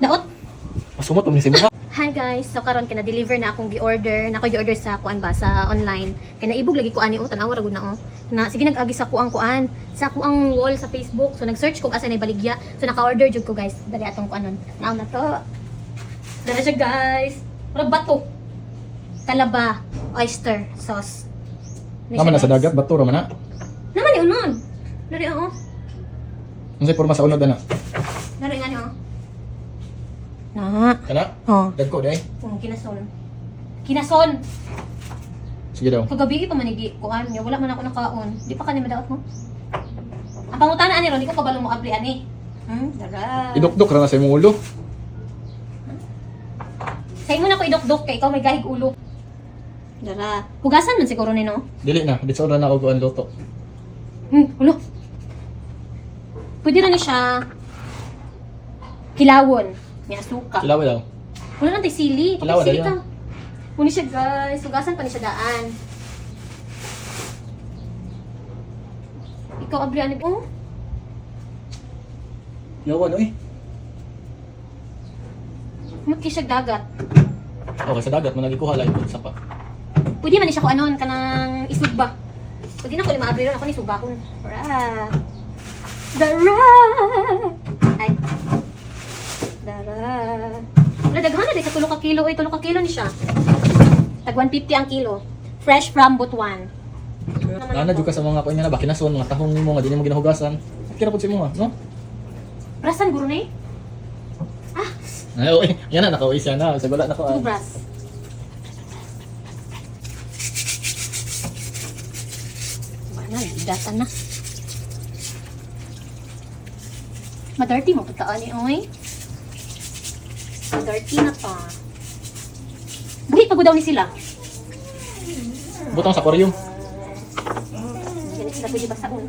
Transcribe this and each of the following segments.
Daot. Masumot pa man si Muha. Hi guys, so karon kina deliver na akong gi-order. Nako gi-order sa kuan ba sa online. Kay naibog lagi ko ani oh, tan-awa ra gud na oh. Na sige nag-agi sa kuang kuan, sa kuang wall sa Facebook. So nag-search ko asa na baligya. So naka-order jud ko, guys. Dali atong kuanon. Naon na to. Dara siya, guys. Murag bato. Talaba oyster sauce. Ni siya, Naman na sa guys. dagat, bato ra man na. Naman ni unon. Dari oh. Unsay porma sa unod ana? Dari nga ni oh. Na. Kana? Oh. Dagko day. Kung kinason. Kinason. Sige daw. Kagabi pa manigi kuan niya, wala man ako nakaon. Di pa kani madaot mo. Ang pangutana ani ron, di ko kabalo mo abri ani. Dara. Idukdok ra na sa imong ulo. Sa imo na ko idukdok kay ikaw may gahig ulo. Dara. Hugasan man siguro ni no. Dili na, ditso ra na og kuan luto. Ulo. Pwede ra ni siya kilawon. May asuka. Kilaw daw. Wala lang tay sili. Kilawan, Sili dayon. ka. Muni siya, guys. Hugasan pa ni siya daan. Ikaw abri ani. Oh. Yawan oy. Mati siya dagat. Okay, sa dagat man nagikuha lang sa pa. Pwede man ni siya ko anon kanang isugba. Pwede na ko ni maabri ron ako ni sugahon. Ra. Dara. Ay. Dara. Wala daghan na di sa 3 ka kilo oy, 3 ka kilo ni siya. Tag 150 ang kilo. Fresh from Butuan. Nana jud ka sa mga kuan nga na ba kinason mga tahong nimo nga dili mo ginahugasan. Kira pud sa imo no? Brasan guro ni. Ah, Ay, oy, yan na nakauwi siya na. Sa wala na ko. two bras. Wala, idatan na. Madirty mo pagkaan ni oy. Madirty na pa. Buhi pag daw ni sila. Butang sa aquarium. Ganit sila pwede basaon.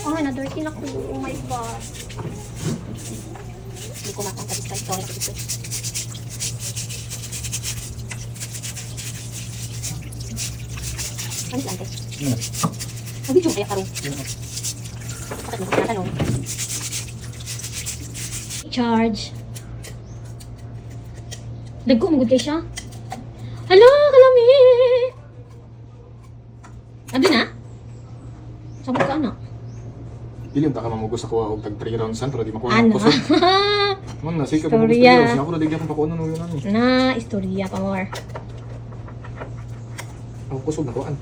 Oh, na-dirty na ko. Oh my God. Hindi ko makakabit ka. Sorry, dito. Ano sila, ante? Ano? Ang video kaya karon. Bakit mo tinatanong? Charge. Dagko mo gud kay siya. Hala, kalami. Abi na? Sabot ka anak. Dili unta ka mamugos sa kuha og tag 3 rounds san pero di makuha Ano? ang kusog. Man na sige ka mamugos Istorya. 3 rounds. Ako na digyan pa kuno no yun ano. Na, istorya pa more. Ang kusog na kuan.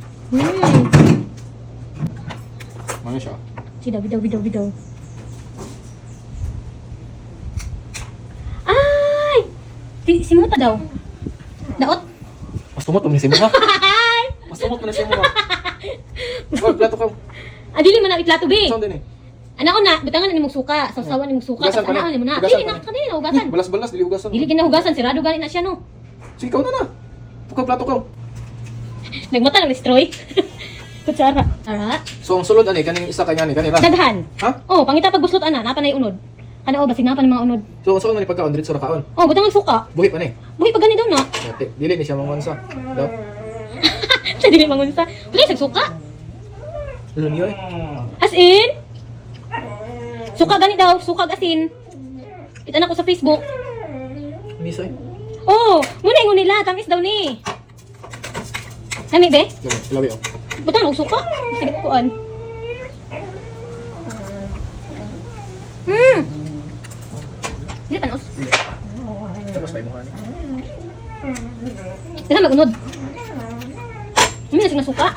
Ano siya? Sidaw, bidaw, bidaw, bidaw. Ay! Simuta daw. Daot. Mas tumot pa man si Muha. Mas tumot man si Muha. Oy, plato ka. Ah, dili man na iplato be. Saan din eh? Ana ko na, butangan na nimong suka, sawsawan nimong suka, Hugasan tapos pa ni. ana nimo na. Hugasan Dili pa na, ni. kanina na hugasan. Balas-balas dili hugasan. Dili ginahugasan, sirado gani na siya no. Sige, ikaw na na. Puka plato ka. Nagmata lang ni Stroy. Kutsara. Ara. So ang sulod ani kaning isa kay ngani kanila. Daghan. Ha? Oh, pangita pag buslot ana, napa na unod. Kana oh, basig napa ng mga unod. So ang sulod man ni pagkaon diretso ra kaon. Oh, butangan suka. Buhi pa ni. Buhi pa gani daw na. Dati, dili ni siya mangonsa. Daw. Sa dili mangunsa. Wala sa suka. Ano niyo eh? As in? Suka gani daw, suka ag asin. Kita na ko sa Facebook. Misa eh. Oh, muna ingon nila, tamis daw ni. Nami be? Labi, labi oh. Butang og suka. Sige kuan. Dili panos. Tapos pa imuha ni. Dili magunod. Hindi na siya suka.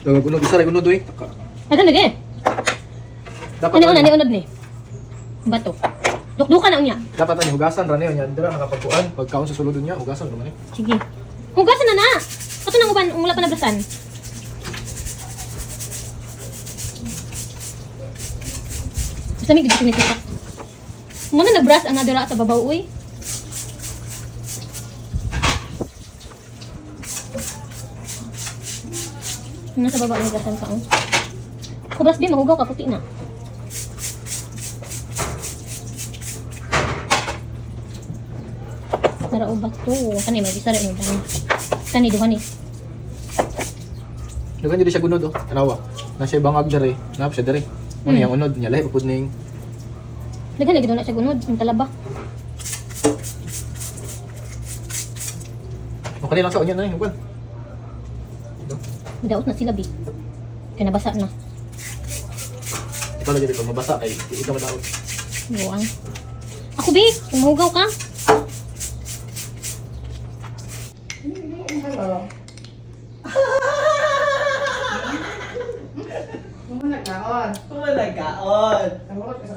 Daw gunod isa ra gunod oy. Taka. Ano lagi? Dapat Ano una ni unod ni? Bato. Dukdukan na unya. Dapat ani hugasan ra niyo nya dira nakapagkuan. Pagkaon sa sulod niya hugasan ra man ni. Sige. Hugasan na na. Ato nang uban, wala pa nabrasan. Basta may gid ni suka. Muna nagbrass ang nadira sa babaw uy. Nasa baba ang hugasan ka oh. Kubras di mahugaw ka puti na. Tara o bato. Kani may bisa rin mo. Kani duha ni. Dugan jud siya gunod oh. Tanawa. Na siya bangag dere. Na siya dere. Mo niyang unod niya lahi pa pud ning Daghan lagi na siya gunod, ang talaba. Okay lang sa onion na yun. Kuan. Daot na sila bi. Kaya nabasa na. Ikaw lagi dito mabasa kay di ikaw madaot. Buang. Ako bi, kumuhugaw ka. Hello. Kumalagaon. Ang ka sa